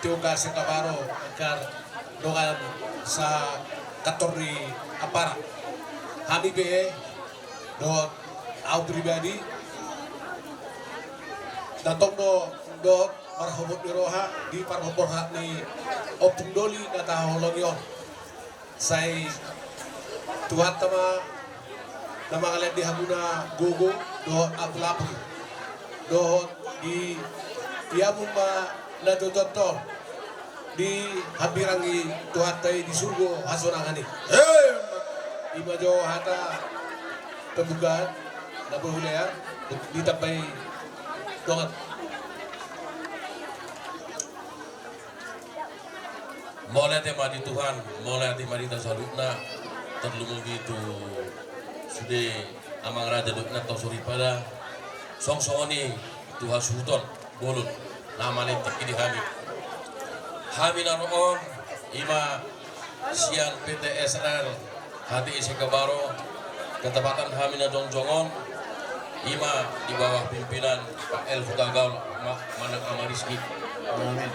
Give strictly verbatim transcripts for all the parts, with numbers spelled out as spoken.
Sioka Sekabaro, angka dongan sakantor ni Ampara. Hami pe dohot au pribadi, na tong do dohot marhobot ni roha di parhomborhat ni Ompung Doli na tahaholongi on. Sai Tuhanta ma na mangalean di hamuna gogo dohot apulapul, dohot di hamu ma na tuatua, dihambirangi Tuhanta i di surgo hasonangan i. Ima jo hata pembukaan na paulea, ditambai dongan. Mauliate ma di Tuhan, mauliate ma di hita saluhutna, tarlumobi tu sude amang raja dohot inanta soripada, songon i tu hasuhuton bolon na manintingki di hami. Hami na ro on, ima sian P T S R L H T I Sekabaro, ketepatan hami na jongjong on, ima di bawah pimpinan Pak L Hutagaol ma-, manang Ama Rizky. Amin.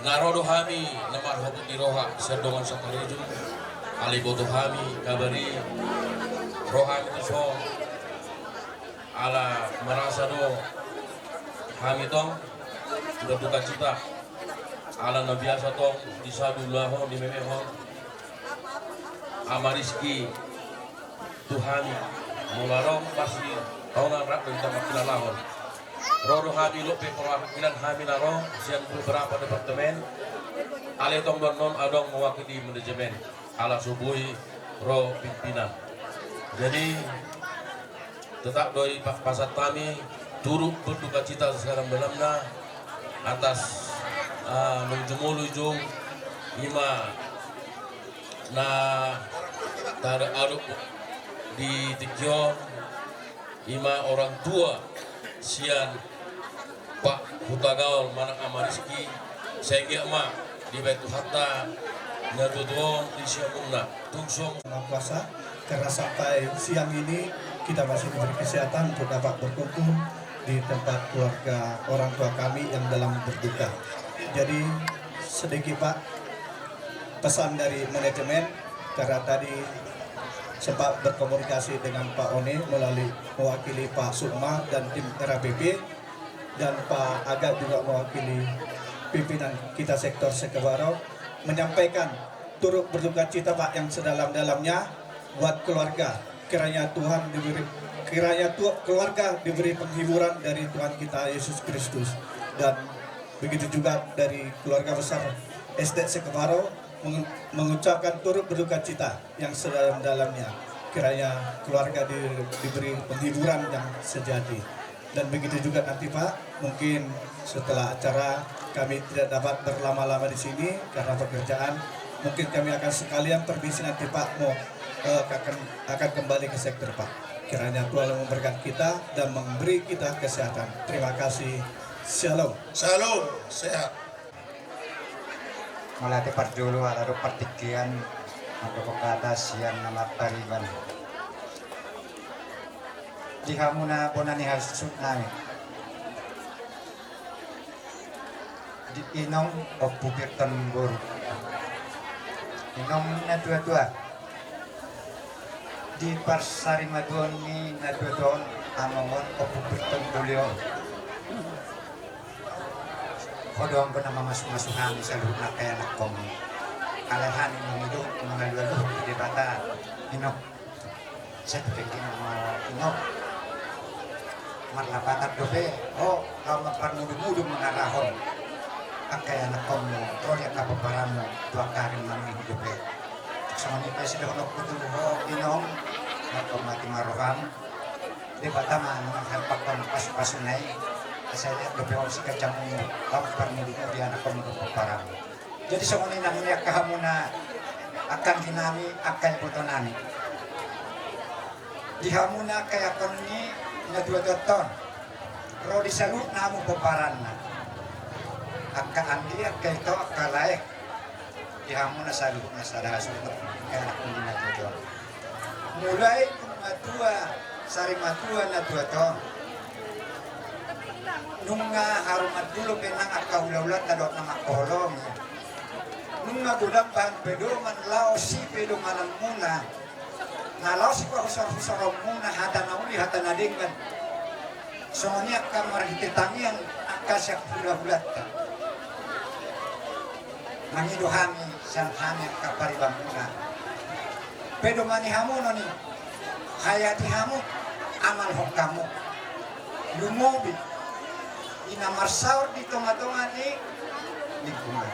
Na ro do hami na marhobot ni roha sian dongan saparjolo, alai boto hami kabar i, ro hami tu son, ala merasa do hami tong berdukacita, ala na biasa tong disadu ulahon, dimemehon Ama Rizky tu hami, molo adong pasti taonan rap do hita mangkilalahon. Ro do hami, lope perwakilan hami na ro sian beberapa departemen, alai tong do annon adong mewakili manajemen, ala so boi ro pimpinan. Jadi, tetap do i pa-, pasahat hami turut berdukacita sedalam-dalamna atas, ah, manjumolo i jo, ima na taadop-adop di tingki on, ima orang tua sian Pak Hutagaol manang Ama Rizky, sai anggiat ma dibahen Tuhanta na tuatua on di siamunna. Tung songon Maha Kuasa, karena sampai siang ini kita masih diberi kesehatan untuk dapat berkumpul di tempat keluarga orang tua kami yang dalam berduka. Jadi, sedikit, Pak, pesan dari manajemen, karena tadi sempat berkomunikasi dengan Pak One melalui mewakili Pak Sukma dan tim R A P P, dan Pak Aga juga mewakili pimpinan kita sektor Sekabaro, menyampaikan turut berduka cita, Pak, yang sedalam-dalamnya buat keluarga. Kiranya Tuhan diberi, kiranya tu-, keluarga diberi penghiburan dari Tuhan kita Yesus Kristus. Dan begitu juga dari keluarga besar S D Sekabaro mengu-, mengucapkan turut berduka cita yang sedalam-dalamnya. Kiranya keluarga di-, diberi penghiburan yang sejati. Dan begitu juga nanti, Pak, mungkin setelah acara kami tidak dapat berlama-lama di sini karena pekerjaan. Mungkin kami akan sekalian permisi nanti, Pak, mau, eh, akan, akan kembali ke sektor, Pak. Kiranya Tuhan memberkati kita dan memberi kita kesehatan. Terima kasih. Shalom. Shalom. Sehat. Mauliate parjolo ala adong partingkian mandok hata sian na marpariban. Di hamu na bona ni hasuhut nami, di inong Ompu Pirton boru, inong na tuatua, di parsarimatua ni na tuatua on, among on Ompu Pirton Doli on. Ho do anggo na mamasumasu hami saluhut nangkin anakhonmu. Alai hami mangido mangalualuhon tu Debata, inong. Sai tu pengki nama, inong, marlapatan dope ho laho mamparmudumudu mangarahon angka anakhonmu ro di angka pomparanmu tu angka ari na mangihut dope. Songon i pe sidohononku tu ho, inong, marhormat ma roham. Debata ma na mangharpakhon pasupasuna i, asa lean dope ho siganjang umur laho mamparmudumudu anakhonmu dohot pomparanmu. Jadi songon i nang ni angka hamuna angka anggi nami, angka iboto nami. Di hamuna angka ianakhon ni na tuatua on, ro di saluhutna hamu pomparanna. Angka anggi, angka ito, angka lae. Di hamuna saluhutna sada hasuhuton, angka ianakhon ni na tuatua on. Mulai tu matua, sarimatua na tuatua on. Nunga haruman dulu pe nang angka hulahulanta dohot na mangkaholongi. Nunga godang bahen pedoman laos sipedomananmuna. Na laos sipahusorhusoronmuna hata na uli hata na denggan. Songon i angka marhite tangiang angka sian hulahulanta. Mangido hami sian hami angka paribanmuna. Pedomani hamu non i, hayati hamu, amalhon hamu. Lumobi i na marsaor di tongatonga ni lingkungan,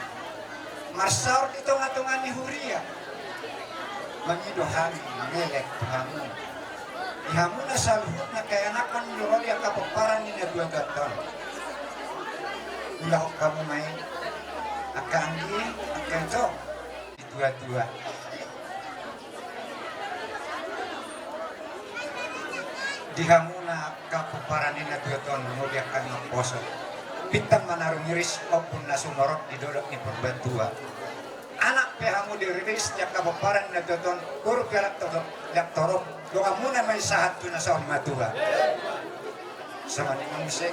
marsaor di tongatonga ni huria. Mangido hami mamelek tu hamu. Di hamu na saluhutna keanakhon ni roha di angka pomparan ni natuatuanta on. Ulahon hamu ma i angka anggi, angka ito, di tuatua. Di hamu na angka pomparan ni natuatuanta on, lumobi angka na umposo. Pintan manarung iris, ombun na sumorop di dolok ni Purbatua. Anak pe hamu dirilis di angka pomparan ni natuatuanta on, boru pe anak toto, anak torop, donganmuna ma i sahat tu na saur matua. Songon i ma muse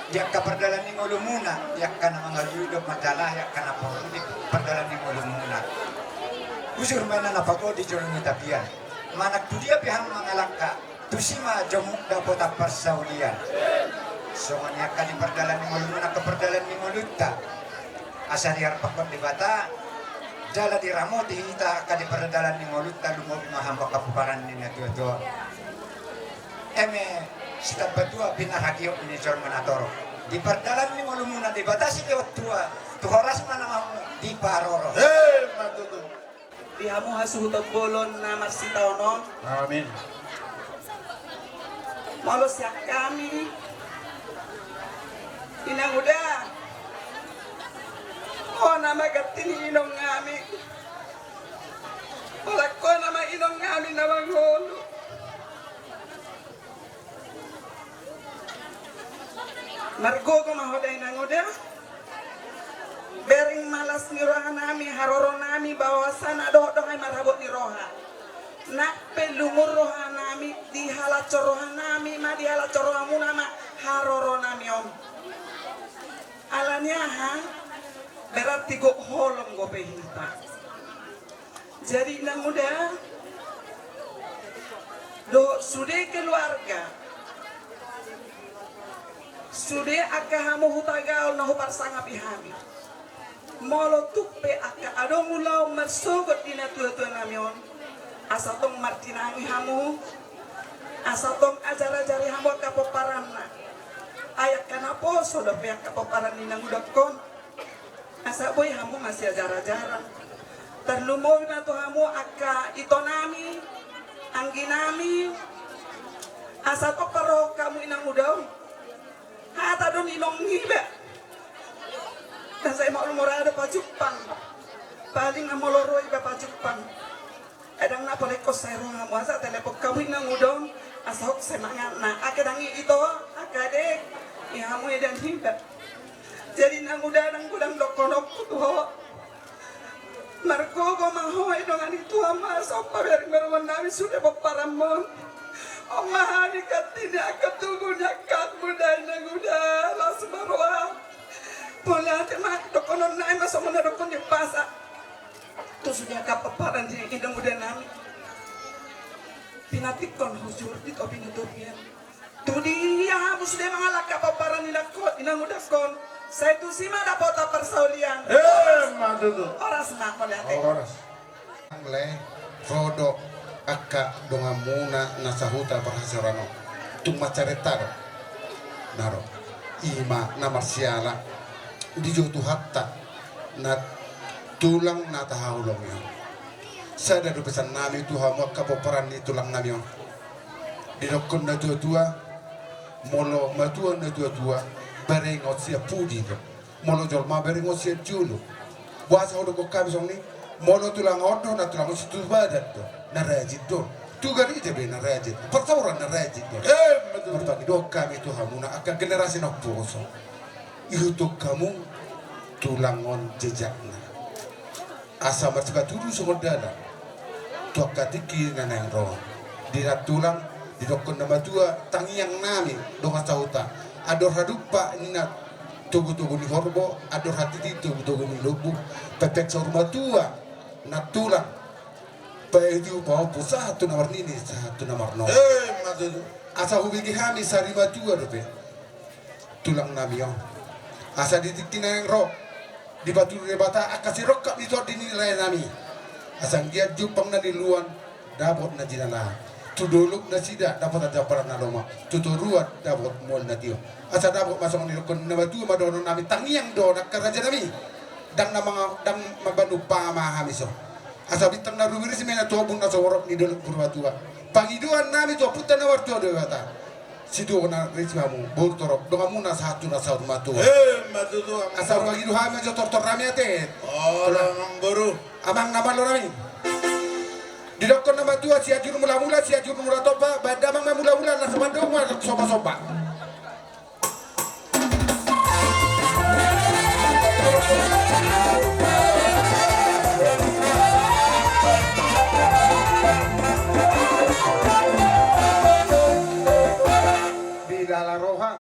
di angka pardalan ni ngolumuna, di angka na mangalihu dohot manjalahi angka na porlu di pardalan ni ngolumuna. Hujur ma inna na pago di jolo ni tapian. Manang tu dia pe hamu mangalangka, tusi ma jomuk dapotan parsaulian. Songon i angka di pardalan ni ngolumuna, angka pardalan ni ngolunta. Asa diarpakhon Debata jala diramoti hita angka di pardalan ni ngolunta, lumobi ma hamu angka pomparan ni natuatua. Eme sitambatua pinarhagihon ni jolma na torop. Di pardalan ni ngolumuna Debata silehon tua, tu horas ma nang hamu diparorot. Emma tutu. Di hamu hasuhuton bolon na marsitaonon. Amin. Molo sian hami, Inang Uda, ho nama ganti ni inong hami. Holan ho nama inong hami na mangolu. Margogo ma ho da Inang Uda. Bereng ma las ni rohanami, haroronami, bahwasana dohot do hami marhabot ni roha. Nang pe lungun rohanami, dihalashon rohanami ma, dihalashon rohamuna ma haroronami on. Alani aha? Berarti gok holong dope hita. Jadi Inang Uda dohot sude keluarga, sude angka hamu hutagaol na huparsangapi hami. Molo tung pe angka adong ulaon marsogot di natuatuanami on, asa tong martinangi hamu, asa tong ajarajari hamu angka pomparanna. Ai angka naposo dope angka pomparan ni Inang Uda on. Asa boi hamu masiajarajaran. Tarlumobi ma tu hamu angka itonami, angginami. Asa tong parrohahon hamu Inang Uda on. Hata do ni inong iba. Asa i ma olo mora do pajumpang. Paling na molo ro iba pajumpang. Ndang na pola ingkon sai ro hamu, asa telepon hamu Inang Uda on, asa hot semangatna. Angka dang i ito, angka dek, i hamu i dang hibat. Jadi Inang Uda, ndang godang dohononku tu ho. Margogo ma ho i dongan ni Tuhan ma, asa pabereng ma dongan nami sude pomparanmu on. On ma hami ganti ni angka tubu ni angkatmu da Inang Uda, las ma roha. Pola ate ma dohonon nai ma songon na dohonon ni umpasa. Tu sude angka pomparan ni Inang Uda nami. Pinantikhon hujur di topi ni topian. Tu dia hamu sude mangalangka pomparan ni Inang Uda on, sai tusi ma dapotan parsaulian. Emma tutu. Horas ma mauliate. Horas. Lae, ro do angka donganmuna na sahuta parhasohotan on. Tung mansai renta do na ro. I ma na marsiala dijou Tuhanta na tulang na tahaholongi on. Sada do pesan nami tu hamu angka pomparan ni tulang nami on. Didokkon natuatua, molo matua natuatua, berengon sian pudi do. Molo jolma berengon sian jolo. Boasa hudokkon hami songon i? Molo tulang on do, na tulang on situtu badan do, na rajin do. Tu gareja be na rajin, parsaoran na rajin do. Emma tutu. Marpangidoan hami tu hamuna angka generasi na umposo. Ihuthon hamu tulang on jejakna. Asa marsipatudu songon dalan tu angka tingki na naeng ro. Di na tulang, didokkon na matua, tangiang nami dongan sahuta. Andor hadumpang ninna togu-togu ni horbo, andor hatiti togu-togu ni lombu. Pepek saur matua, nantulang. Paedu pahompu sahat tu na marnini, sahat tu na marnono. Asa hubege hami sari matua dope tulang nami on. Asa di tingki na naeng ro, dipatudu Debata angka sirongkap ni tondi ni lae nami. Asa anggiat jumpang na niluan, dapot na jinalahan. Tu dolok nasida dapot hajamparan na lomo, tu toruan dapot mual na tio. Asa dapot ma songon nidok ni na matua ma dohonon nami, tangiang do angka raja nami. Ndang na manga-, ndang mambahen umpama hami so. Asa bintang na rumiris ma i na tu ombun na so borok ni dolok Purbatua. Pangidoan nami tu Ompunta na martua Debata. Situona ris ma hamu boru torop, donganmuna sahat tu na saur matua. Asa pangido hami jo tortor nami ate. Amang na malo nami. Didokkon na matua, Sianjur Mulamula, Sianjur Mulatompa, baen damang ma mulamula, na so mandok ma somba-somba. Dilala roha.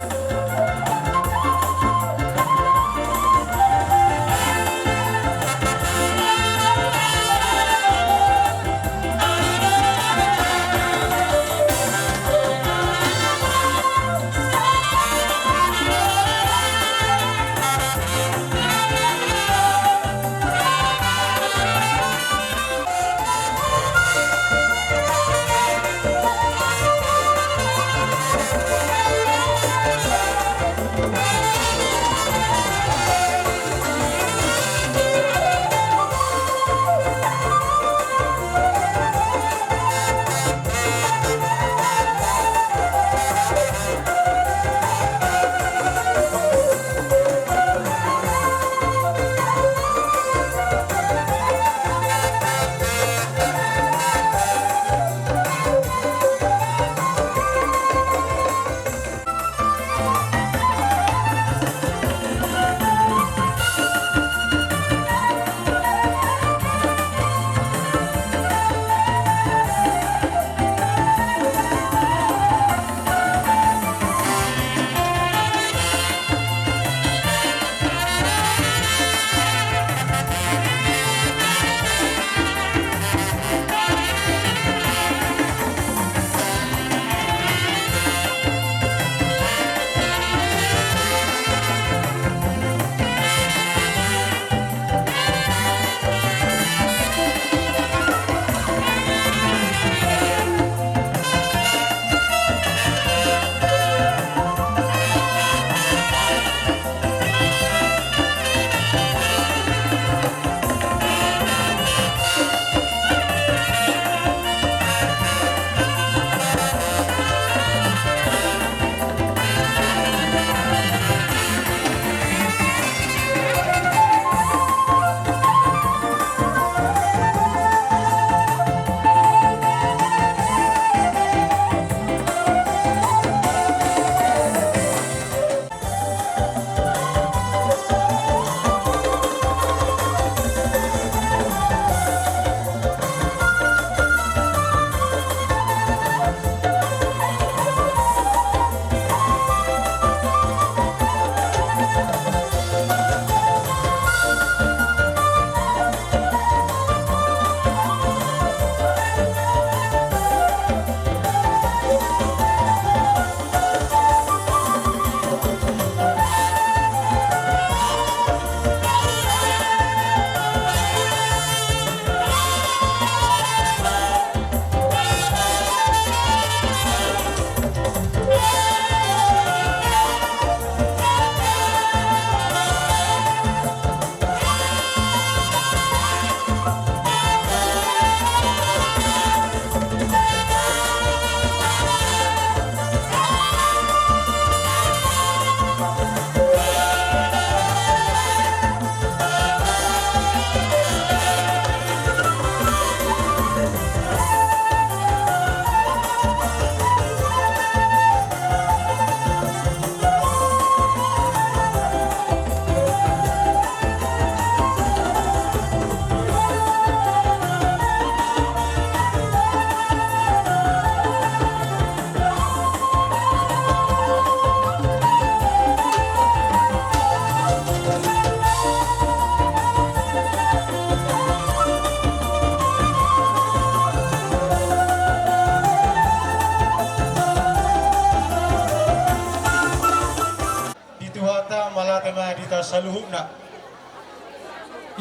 Saluhutna,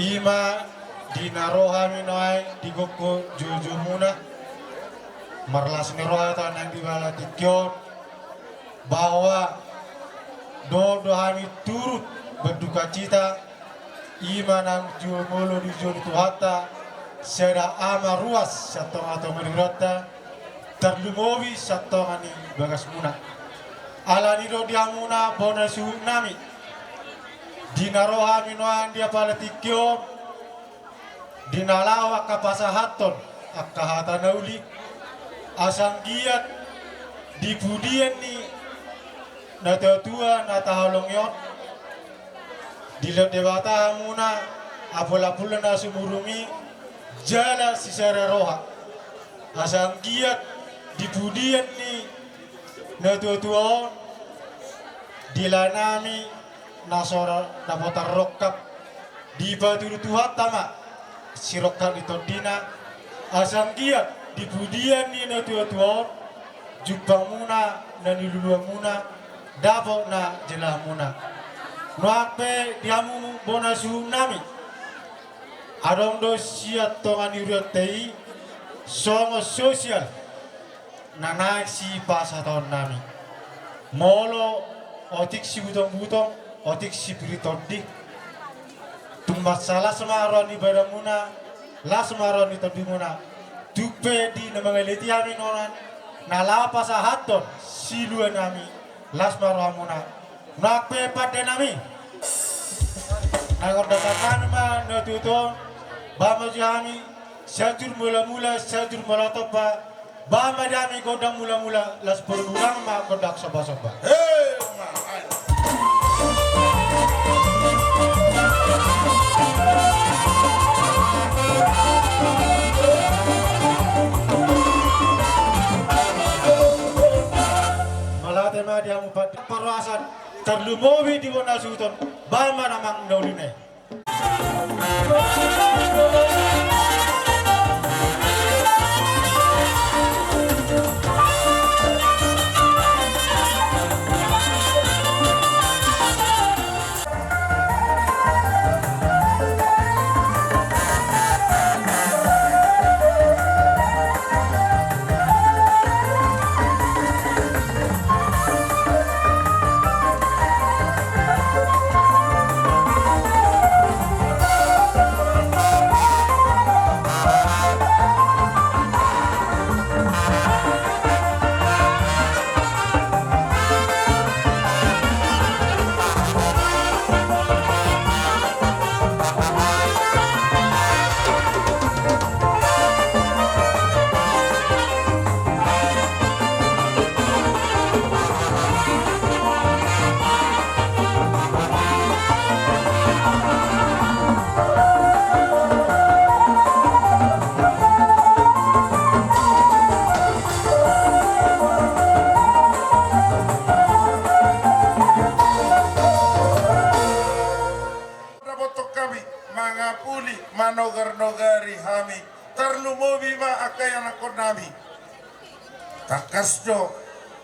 i ma di na ro hami nuaeng di gokhon joujou muna, marlas ni roha hita nang di bagasan tingki on, bahwa dohot do hami turut berdukacita, i ma nang jumolo dijou ni Tuhanta sada ama ruas sian tonga-tonga ni rohanta, tarlumobi sian tonga ni bagasmuna. Alani do di hamuna bona suhutnami, di na ro hami nuaeng di apala tingki on, di na laho angka pasahathon angka hata na uli, asa anggiat di pudian ni natua-tua na taholongi on, dilehon Debata hamuna apul-apulna na sumurung i jala sisada roha, asa anggiat di pudian ni natua-tua on, dilanami na so ra dapotan rongkap, dipatudu Tuhanta ma sirongkap ni tondina, asa anggiat di pudian ni natua-tua on, jumpangmuna na niluluanmuna, dapot na jelahanmuna. Nuaeng pe di hamu bona suhutnami, adong do sian tonga ni hurianta i songon sosial na naeng sipasahatonnami. Molo otik sibutong-butong, otik sipir ni tondi, tung mansai las ma roha ni badanmuna, las ma roha ni tondimuna. Tung pe di na mangalehon i hami nuaeng, na laho pasahathon siluanami, las ma rohamuna. Nuaeng pe pandenami, na gondang hami ma na tutu on, bahen ma jo hami Sianjur Mulamula, Sianjur Mulatompa, bahen ma di hami gondang mulamula, laos pargulangmu ma gondang sombasomba. Hei, ma, ai. Mauliate ma di hamu pande parhorasan, tarlumobi di bona suhut on, bahen ma na mangulahon i. Dapothon hami, mangapuli, manogar-nogari hami, tarlumobi ma angka ianakhonnami. Tangkas do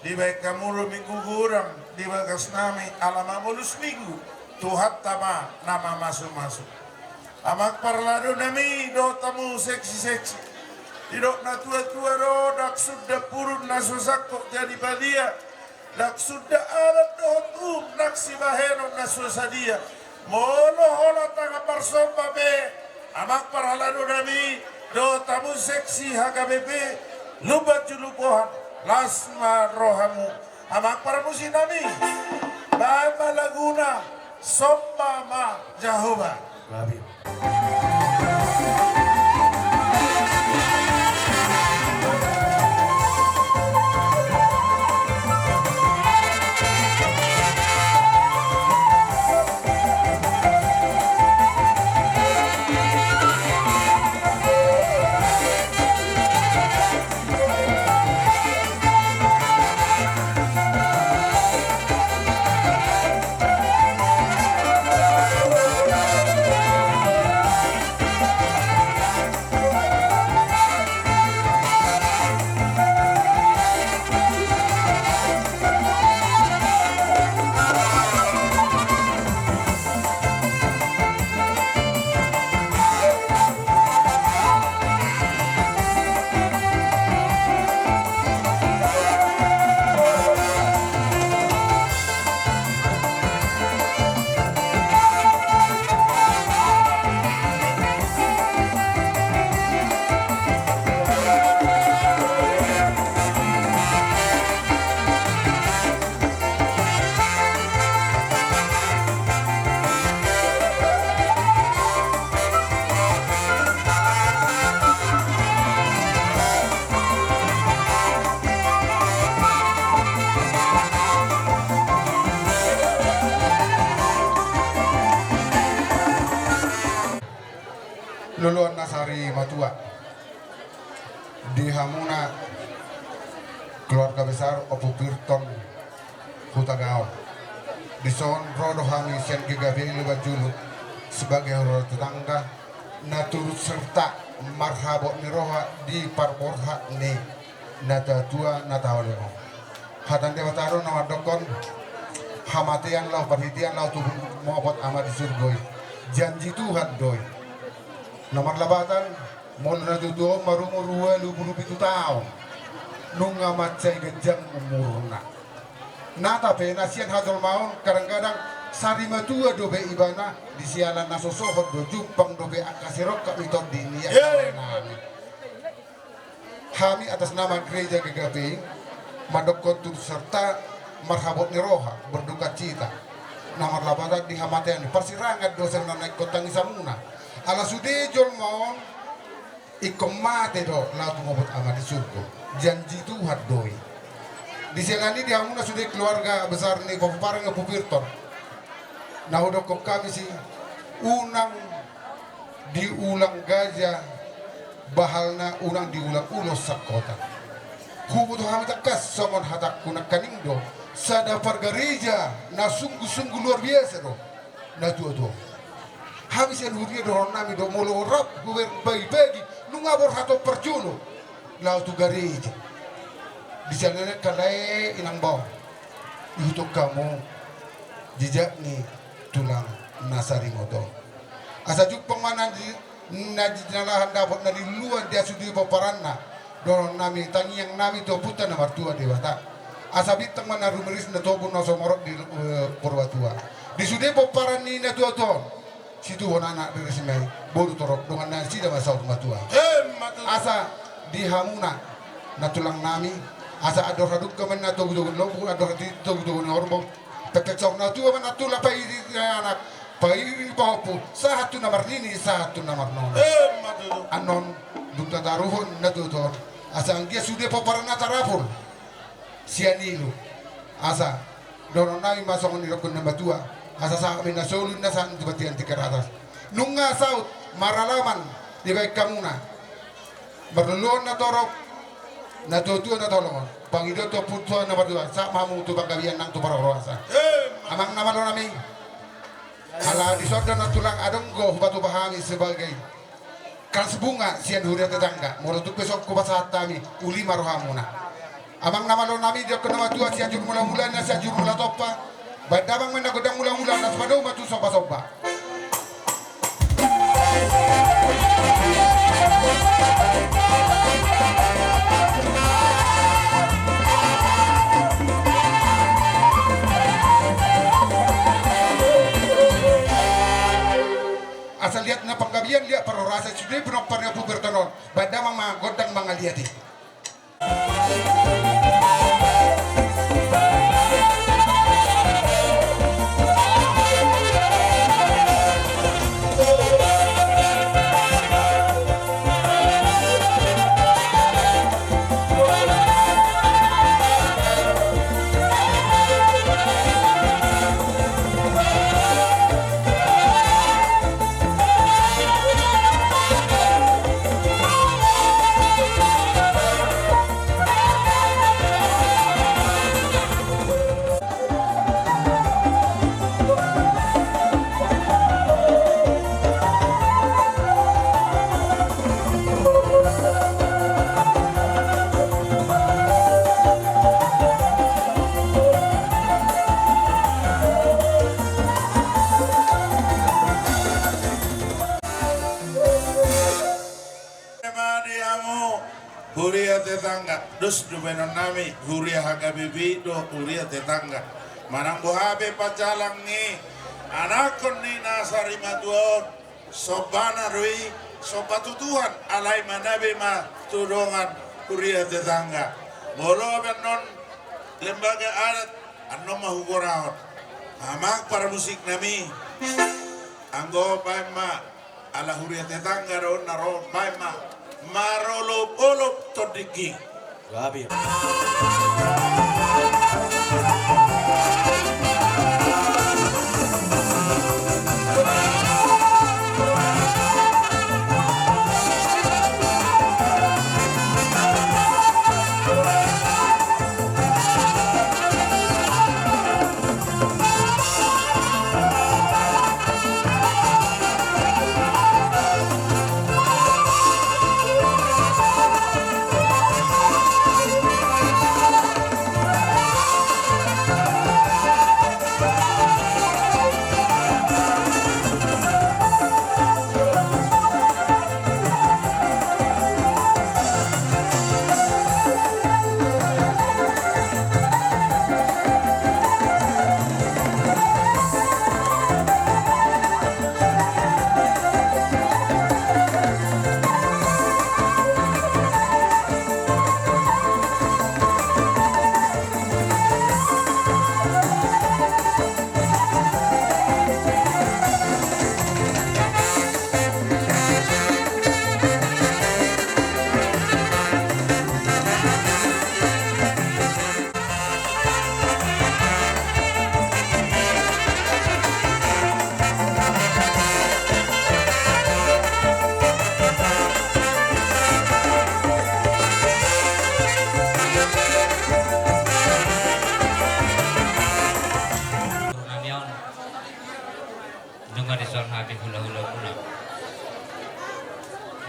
dibahen hamu do minggu godang di bagasnami, ala mamolus minggu, Tuhanta ma na mamasu-masu. Amang parhaladonami dohot hamu seksi-seksi. Didok natua-tua do, ndang suda purun na so sangkot jadi badia, ndang suda adat dohot uhum nang sibahenon na so sadia. Molo holan tangan marsomba pe, amang parhaladonami dohot hamu seksi H K B P, Lumban Julu Pohan, las ma rohamu. Amang parmusiknami, bahen ma laguna, Somba ma Jahowa. Gabe. Loloan na sari matua, di hamuna keluarga besar Ompu Pirton Hutagaon. Dison ro do hami sian G K P I Lumban Julu sebagai huriatetangga na turut serta marhabot ni roha di parborhat ni natuatua na taholongan. Hata ni Debata do na mandokkon, hamatean laho parhitean laho tu mopot Ama di surgo i. Janji Tuhan do i. Na marlapatan, molo natuatua on marumur ualu pulu pitu taon, nunga mansai ganjang umurna. Nata pe na sian hajolmaon, kadang-kadang sari matua dope ibana, di siala na sosohot do jumpang dope angka sirongkap ni tondi ni angka lae nami. Hami atas nama gereja G K P I mandokkon turut serta marhabot ni roha, berdukacita. Na marlapatan di hamatean, parsirangan do sian na naingkon tangisanmuna. Ala sude jolma on ingkon mate do laho tu mopot Ama di surgo. Janji Tuhan do i. Di siala ni di hamuna sude keluarga besar ni pomparan ni Ompu Pirton, na hudokkon hami si, unang diulang gaja bahalna, unang diulang ulos sangkotan. Huboto hami tangkas songon hatangku nangkaning do, sada pargareja na sungguh-sungguh luar biasa do natuatua. Hami sian huria dohonon nami do, molo rap huber bagi-bagi, nunga borhat on parjolo laho tu gareja. Di siala ni angka lae, inang bao, ihuthon hamu jejak ni tulang na saringot on. Asa jumpang ma na di, na jinalahan dapot na niluluan di sude pomparanna. Dohonon nami, tangiang nami tu Ompunta na martua Debata, asa bintang ma na rumiris na tobu na sumorop di, eh, Purbatua. Di sude pomparan ni natuatua on, situhon anak riris ma i, boru torop, dongan nasida ma saur matua. Emma tutu. Asa di hamuna na tulang nami, asa andor hadungka ma na togu-togu ni lombu, andor hatogu-togu ni horbo. Pepet saur natua ma na tulang, pairi anak, pairi pahompu, sahat tu na marnini, sahat tu na marnono. Emma tutu. Annon dung tataruhon natuatua on, asa anggiat sude pomparanna tarapul sian ilu. Asa dohonon nami ma songon nidokkon ni natuatua, asa sahat ma na solu, na sahat tu bontean tingki ratas. Nunga saut maralaman dibaen hamuna. Marluluan na torop, natuatua na taholongan. Pangidoan tu Ompunta na martua, sahat ma hamu tu panggabean nang tu parhorasan. Amang na malo nami, ala dison do na tulang adong do hupatupa hami sebagai kras bunga sian huria tetangga. Molo tung pe songon hupasahat hami, uli ma rohamuna. Amang na malo nami, didokkon na matua, Sianjur Mulamula, na Sianjur Mulatompa. Baen damang ma na gondang mulamula, na so madao ma tu sombasomba. Asa liat na panggabean, liat parhorasan, sude pinompar ni Ompu Pirton on. Baen damang ma gondang mangaliat i. Ema di hamu huria tetangga, dos do baenon nami, huria H K B P I do huria tetangga. Manang boha pe panjalang ni anakkon ni na sarimatua on, sombana do i, somba tu Tuhan, alai manabi ma tu dongan huria tetangga. Molo pe annon lembaga adat, annon ma hugorahon. Amang parmusik nami, anggo baen ma, ala huria tetangga do on na ro, baen ma marolopolop tondingki. Gabe.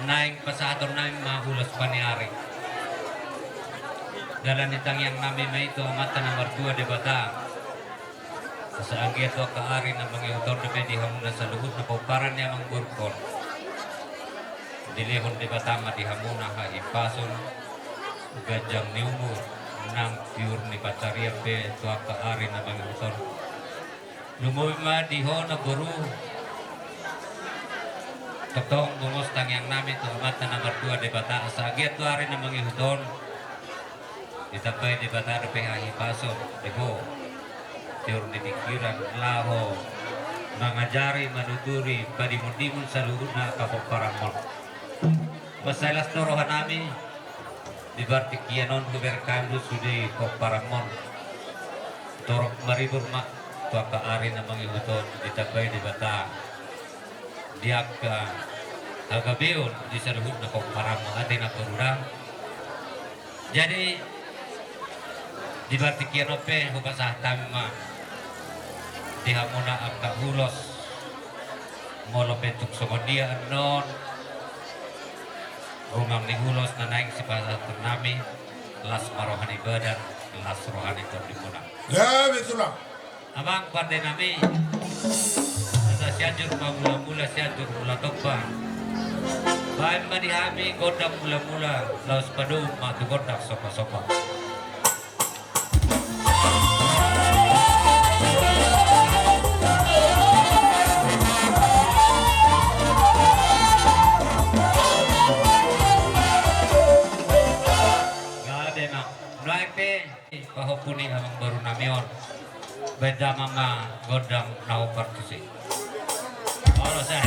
Naeng pasahaton nami ma ulos paniari. Dalan ni tangiang nami ma i tu Amanta na martua Debata. Asa anggiat tu angka ari na mangihut on dope di hamuna saluhutna pomparan ni amangborungkon. Dilehon Debata ma di hamuna hahipason, ganjang ni umur, nang tiur ni pansarian pe tu angka ari na mangihut on. Lumobi ma di ho namboru. Tongtong bungos tangiang nami tu Amanta na martua Debata asa anggiat tu ari na mangihut on. Ditambai Debata dope hahipason di ho, tiur ni pingkiran laho mangajari manuturi padimundimun saluhutna angka pomparanmon. Mansai las do roha nami di partingkian on hubereng hami do sude pomparanmon. Torop maribur ma tu angka ari na mangihut on, ditambai Debata di angka hagabeon di saluhutna pomparanmon, ate namboru da. Jadi di partingkian on pe hupasahat hami ma di hamuna angka ulos. Molo pe tung songon dia annon rumang ni ulos na naeng sipasahaton nami, las ma roha ni badan, las roha ni tondimuna. Ya, betul lah. Amang pande nami, asa Sianjur ma mulamula, Sianjur mula tompa. Baen ma di hami gondang mulamula, laos padomu ma tu gondang sombasomba. Gabe ma. Nuaeng pe pahompu ni amangboru nami on. Baen damang ma gondang na hombar tusi. Olo, sae.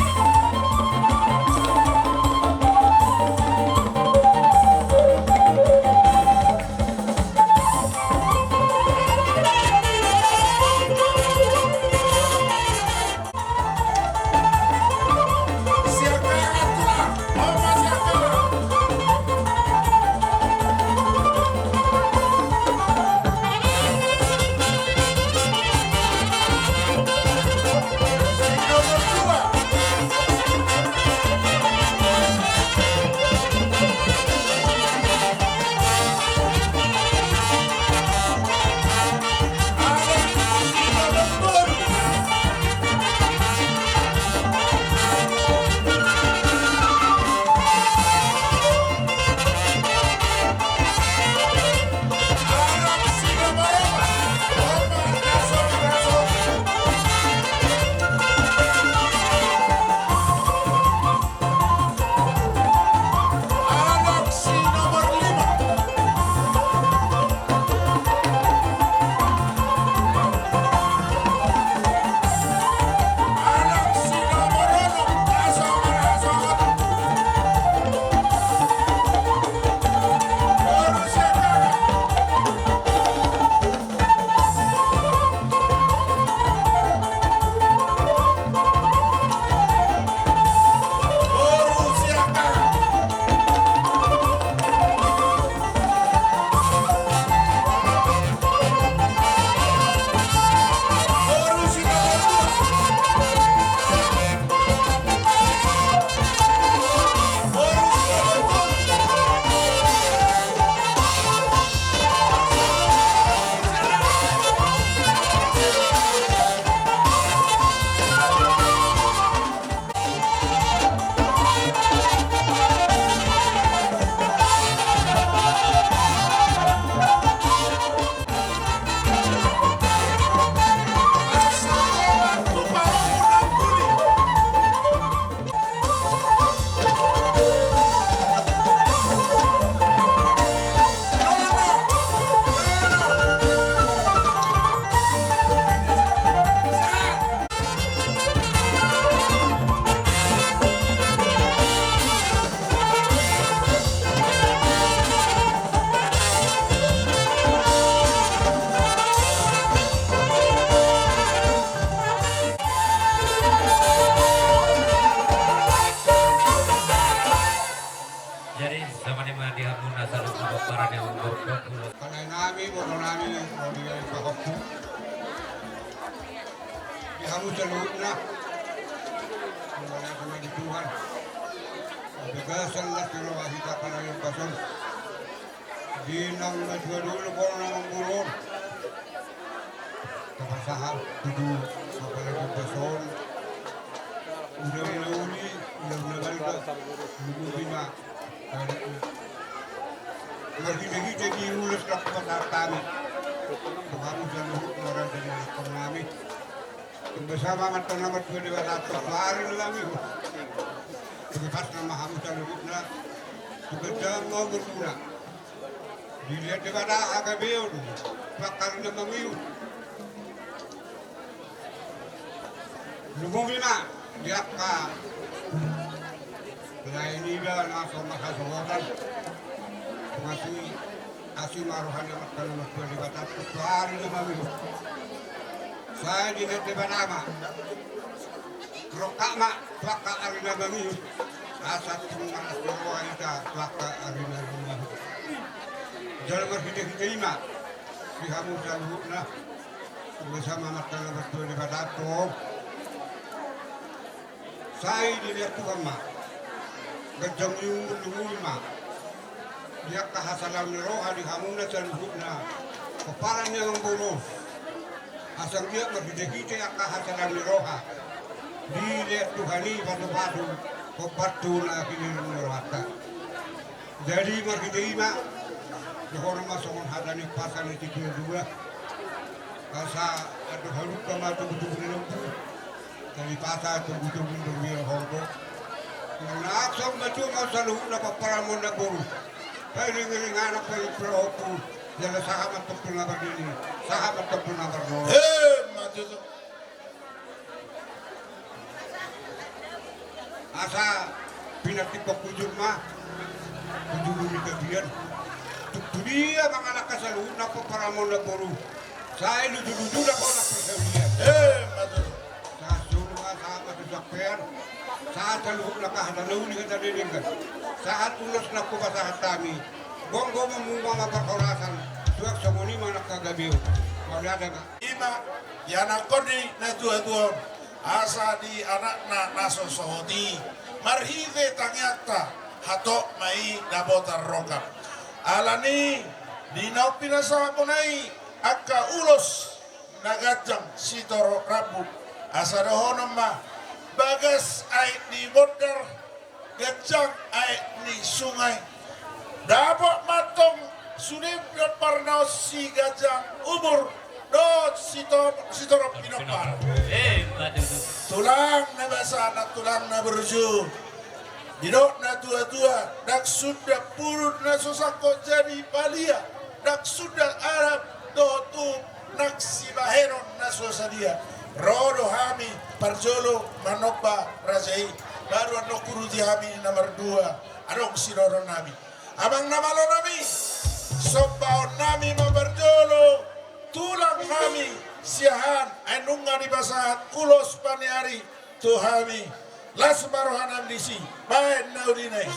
Jadi, sama ni ma di hamu na saluhut na pomparan ni amangborungkon. Panahi nami, boru nami, boru nami pahompu. Di hamu saluhutna. Mauliate ma di Tuhan. Bagasan las ni roha hita apala di ombas on. Di naung matua dulu, bona na mamboru on. Tapasahat tutu apala di ombas on. Ulaon na uli, ulaon na balga, lumobi ma. Marhitehite di ulos na hupasahat hami tu hamu saluhut, raja ni anakkonnami. Bersama Amanta na martua Debata, tu ari na mangihut. Bebas nama hamu saluhutna. Tu ganjang ma umurmuna. Dilehon Debata hagabeon tu angka ari na mangihut. Lumobi ma di angka lae niba na so marhasohotan. Asi, asi ma roha ni Amanta na martua Debata tu ari na mangihut. Sai dilehon Debata ma. Rongkap ma tu angka ari na mangihut. Asa tung marlas ni roha hita tu angka ari na mangihut. Jala marhitehite i ma di hamu saluhutna. Bersama Amanta na martua Debata tong. Sai dilehon Tuhan ma ganjang ni umur, lumobi ma di angka hasalaon ni roha di hamuna saluhutna. Pomparan ni amangboru. Asa anggiat marhitehite angka hasalaon ni roha dilehon Tuhan i pasupasu, hombar tu na hinirang ni rohanta. Jadi marhite i ma, dohonon ma songon hata ni umpasa ni situatua. Asa andor halumpang ma togutogu ni lombu. Talipasa togutogu ni lombu, ia horbo. Nang saur matua ma saluhutna pomparan ma on namboru. Pairingiring anak, pairing pahompu. Jala sahat ma tompul na marnini, sahat ma tompul na marnono. Emma tutu. Asa pinantikhon hujur ma tu julu ni tapian. Tung tudia mangalangka saluhutna pomparan ma on namboru. Sai lujuluju na hona persaulian. Emma tutu. Sahat solu ma, sahat ma tu sampean. Sahat saluhutna angka hata na uli, hata na denggan. Sahat ulos na hupasahat hami. Gomgom ma hamu ma parhorasan suang songon i ma nang hagabeon. Mauliate ma. I ma ianakhon ni natuatua on, asa di anakna na so sohot i marhite tangiangta hatop ma i dapotan rongkap. Alani di naung pinasahat hona i angka ulos na ganjang sitorop rambu, asa dohonon ma bagas aek ni bondar, ganjang aek ni sungai. Dapot ma antong sude pinompar na on siganjang umur dohot sito-, sitorop pinompar. Emma tutu. Tulang na basa, nang tulang na burju. Didok natuatua, ndang sundat pudun na so sangkot jadi palia, ndang sundat arap dohot uhum nang sibahenon na so sadia. Ro do hami parjolo manomba raja i, baru annon huruti hami na mardua adong sidohononnami. Amang na malo nami, sombaon nami ma parjolo tulang nami Siahaan, ai nunga dipasahat ulos paniari tu hami. Las ma rohanami disi, baen na ulina i.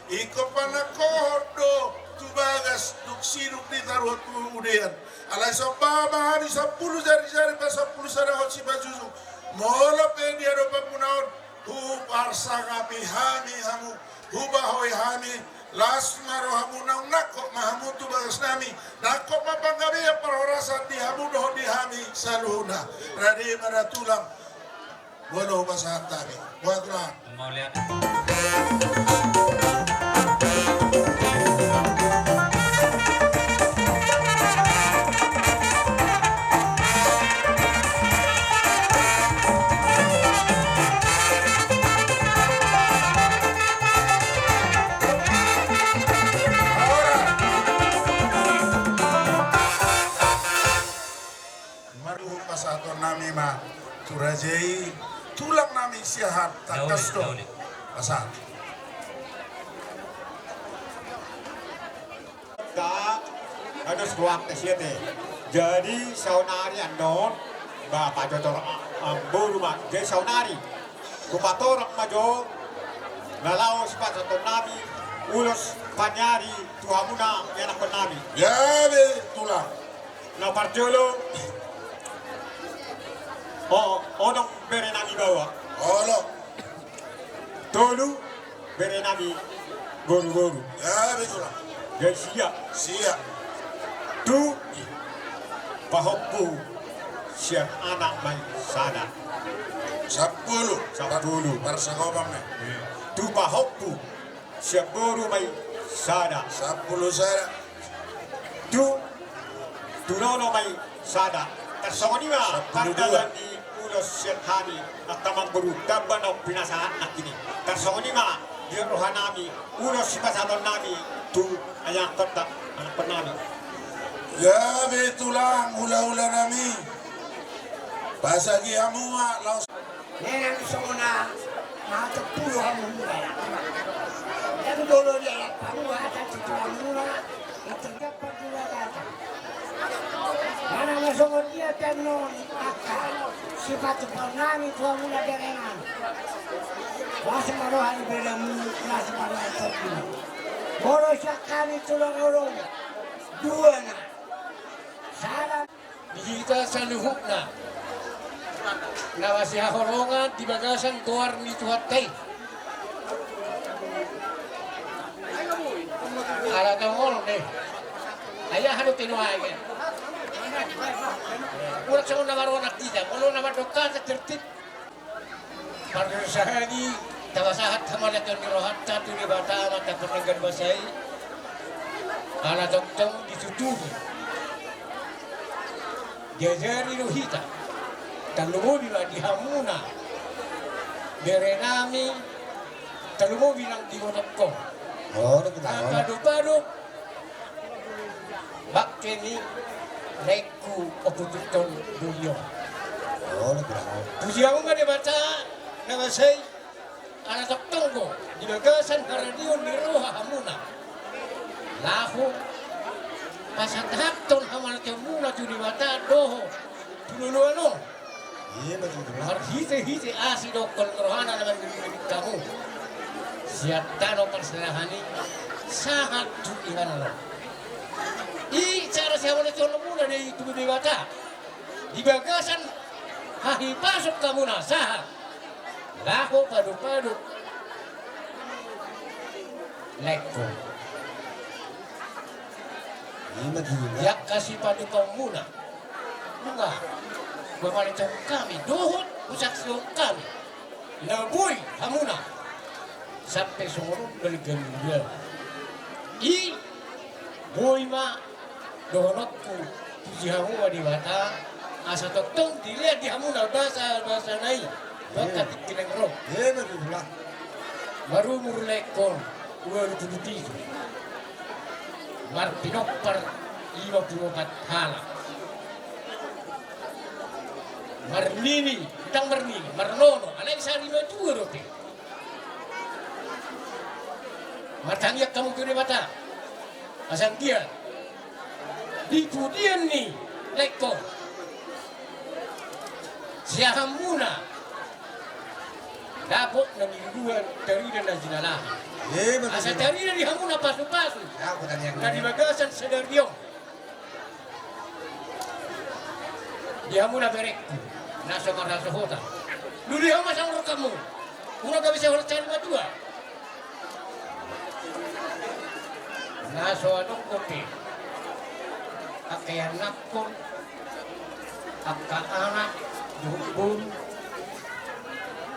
Ingkon panangkohon do tu bagas dung sidung ditaruhon tu udean. Alai somba ma hami sampulu jari-jari pasampulu sada hot sipajujung. Molo pe di adopanmuna on huparsangapi hami hamu, hubahoi hami, las ma rohamu, naung nangkok ma hamu tu bagasnami. Nangkok ma panggabean parhorasan di hamu dohot di hami saluhutna. Rade ma da tulang. Molo hupasahat hami. Boha tulang. Mauliate. Marhite pasahatonnami ma tu raja i, tulangnami siahaan. Tangkas do pasahat. Jadi saonari annon ba pajotor boru ma, jadi saonari hupatorang ma jo na laho sipasahatonnami ulos paniari tu hamuna ianakkonnami. Gabe tulang. Na parjolo, o, onom berenami baoa. Olo. Tolu berenami boruboru. Gabe tulang. Jadi sia. Sia. Tu pahompu sian anak ma i sada. Sampulu. Sampulu. Parsangopan ma i. Tu pahompu sian boru ma i sada. Sampulu sada. Tu tunono ma i sada. Tarsongon i ma pardalan ni ulos sian hami angka amangboru tamba naung pinasahat nangkin i. Tarsongon i ma di rohanami ulos sipasahatonnami tu ianakkon, anakkonnami. Gabe tulang hulahulanami. Pasagi hamu ma laos. Memang songon na, na topulu hamu muna. Yang dolo dia hamu ada di tulang muna. Itu dapat dua kata. Mana masongon dia dan non maka sifat sebenarnya itu muna berengan. Masih baru hari berengan, masih baru hari topulu. Boros kami tulang orang dua na. Salam. Di hita saluhutna na masihaholongan di bagasan goar ni Tuhanta i. Ala tongol deh. Ai aha do tinoa i kan. Mulak songon na maronak hita, molo na mandok hata tertib. Pardosa hami, tapasahat hamaliateon ni rohanta tu Debata Amanta Pardenggan Basa i. Ala tongtong ditutupi. Diajari do hita. Tarlumobi ma di hamuna berenami, tarlumobi nang di ibotongkon. Oh, na pinasahat. Padopadop. Bangke ni laengku Ompu Pinton Durion. Puji hamu ma Debata na basa i, ala tongtong do di bagasan haranion ni roha hamuna laho pasahathon hamaliateonmuna tu Debata dohot tu loloan on. Marhitehite asi dohot holong ni rohana na mangiringiring hamu sian tano parserahan i sahat tu inganan on. I cara sihaholonganmuna do i tu Debata di bagasan hahipason hamuna sahat laho padopadop laengku. Ima di angka sipadopaonmuna. Nunga huhamaliatehon hami dohot husaksihon hami na boi hamuna sampe songon on balik galugalu. I boi ma dohononku puji hamu ma Debata asa tongtong dilehon di hamuna basa, basa na i. Bangka tingki na ro. Marumur laengkon ualu pulu pitu. Marpinompar lima pulu opat halak. Marnini, ndang marnini, marnono, alai sari matua dope. Martangiang hamu tu Debata. Asa anggiat di pudian ni laengkon siahaanmuna dapot na niluluan tarida na jinalahan. Asa tarida di hamu na pasu-pasu na di bagasan sadari on. Di hamu na berengku na so marhasohotan, lului hamu ma sangorkanmu. Unang gabe sahol sari matua. Na so adong dope angka ianakkon, angka anak dohot boru,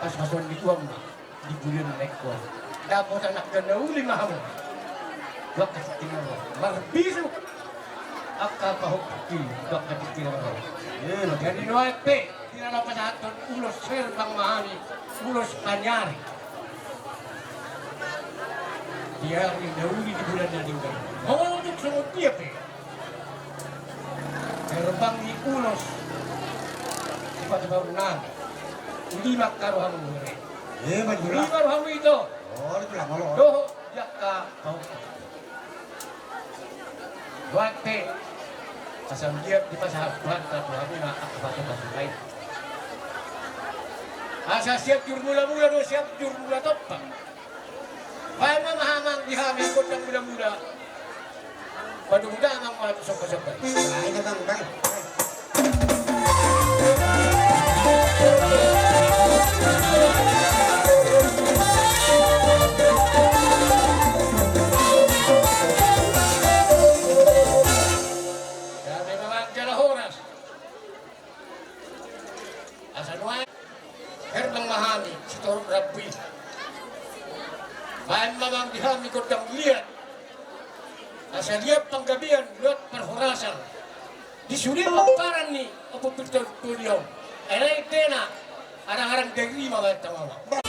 pasu-pasuon ni Tuhan ma di bulan na ingkon. Dapotan angka na uli ma hamu. Dua katikina ma marbisuk angka pahompu i. Dua katikina ma. Jadi nuaeng pe di na pasahathon ulos herbang ma hami, ulos paniari. Di ari na uli di bulan na denggan. Molo dung songon dia pe herbang ni ulos di patupaon nami, uli ma angka rohamu, bere. Uli ma rohamu ito. Dohot di angka pahompu. Nuaeng pe asa manggiat dipasahat Tuhanta tu hamuna angka pasu-pasu na i. Asa siap jur mula-mula do, siap jur mula tompa. Baen ma amang di hami gondang mula-mula. Padomu damang ma tu somba-somba i. Baen amang, baen. Dame ma amang jala horas. Asa nuaeng herbang ma hami sitorop rambu i. Baen ma amang di hami gondang liat. Asa liat panggabean, liat parhorasan di sude pomparan ni Ompu Victor Napoleon. Alai pe na arang-arang dagri ma baen tu amang.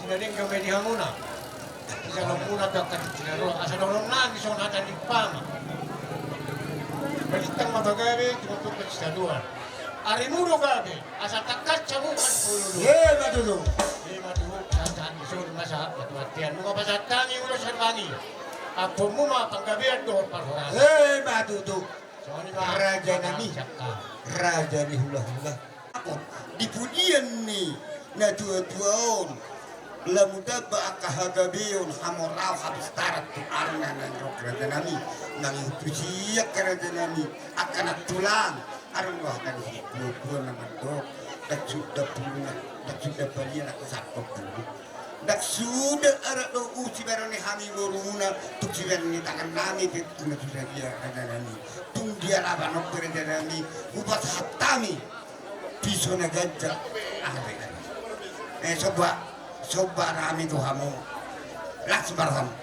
Na denggan ma di hamuna. Di dalan muna tu angka tingki na ro, asa dohonon nami songon hata ni umpama. Balintang ma pagabe, tumompa sisaluan. Arimu do gabe, asa tangkas hamu manang polo do. Ima tutu. Ima tutu, sahat-sahat ni solu ma sahat ma tu bontean. Nunga pasahat hami ulos Harbangi. Ampuonmu ma panggabean dohot parhorasan. Ima tutu. Raja nami, raja ni hulahula. Di pudian ni natuatua on, lam tamba angka hagabeon, hamoraon, hapistaran tu ari na naeng ro raja nami. Mangihuthon sian raja nami angka nantulang. Adong do hata ni situa-tua na mandok, ndang suda pulu na, ndang suda palia na sahat tu pulu. Ndang suda adat dohot sibarani hami boruna, tung sibarani tangan nami pe tung na suda dia raja nami. Tung di alaman on pe raja nami, hupasahat hami piso na ganjang. Aha pe kan? Eh, somba, somba nami tu hamu. Las barham.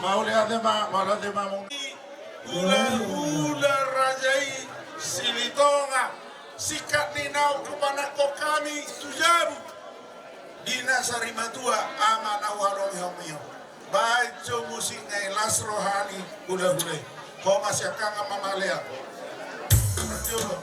Mauliate ma, mauliate ma. Hulahula raja i Silitonga, singkat ni naung hupanangkok hami tu jabu. Di na sarimatua, ama na huhalongihon. Baen jo musik na i, las roha ni hulahula i. Ho ma siangkangan mamalean. Jolo.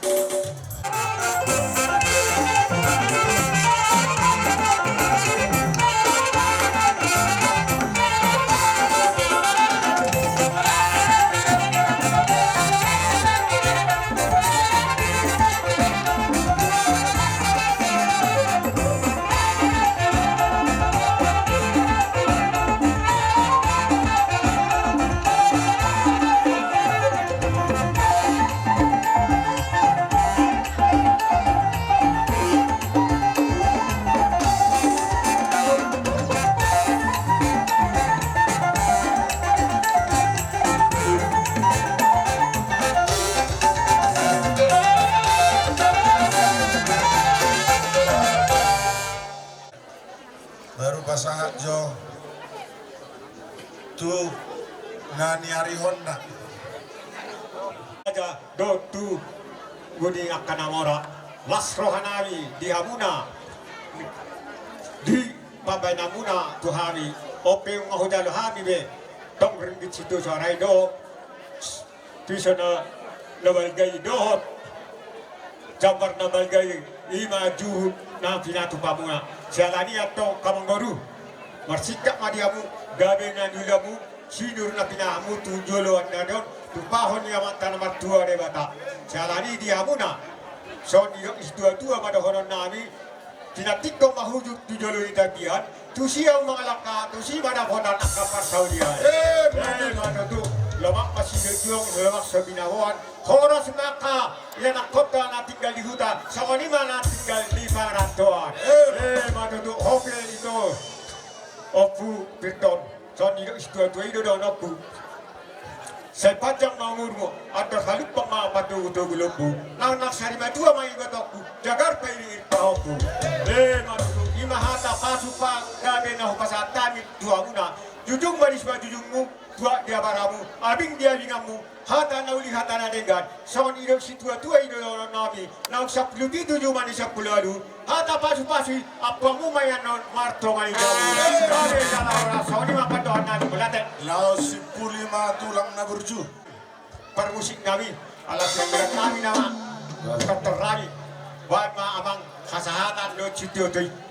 Baru pasahat jo tu na niarihonna. Aja do tu guni angka na mora. Las rohanami di hamuna, di pambahenanmuna tu hami. On pe nunga hujalo hami be, tong ringgit sitio soara i do. Piso na, na balga i dohot jambar na balga i, i ma juhut na pinatupamuna. Siala ni i antong angka amangboru, marsingkat ma di hamu, gabe na niulamu, sinur na pinahanmu tu joloan na on, tupahon ni Amanta na martua Debata. Siala ni i di hamuna, songon nidok ni situatua ma dohononnami, tinantikhon ma hujur tu jolo ni tapian, tusi hamu mangalangka, tusi ma dapotan angka parsaulian. Eh, ma tutu, lomak ma sijujuong, lomak so binaboan, horas ma angka ianakhonta na tinggal di huta, songon i ma na tinggal di parantoan. Eh, ma tutu, on pe ito, Ompu Pirton. Songon nidok ni situatua i do dohononku. Sai panjang ma umurmu, andor halumpang ma patogutogu lombu. Nang, nang sarimatua ma ibotongku, jagar pairingiring pahompu. Eh, ma tutu, i ma hata pasupasu gabe na hupasahat hami tu hamuna. Jujung ma di simanjujungmu, tuat di abaramu, abing di abinganmu, hata na uli hata na denggan, songon nidok ni situatua i do dohononnami, naung sampulu pitu juma ni sampulu ualu, hata pasupasu i, ampuanmu ma i annon martonga ni jabu. Gabe jala horas, songon i ma pandohannami, mauliate. Laos simpuli ma tulang na burju. Parmusiknami, ala sian nami nama, tontongnami, baen ma amang hasahatan dohot sitiotoi.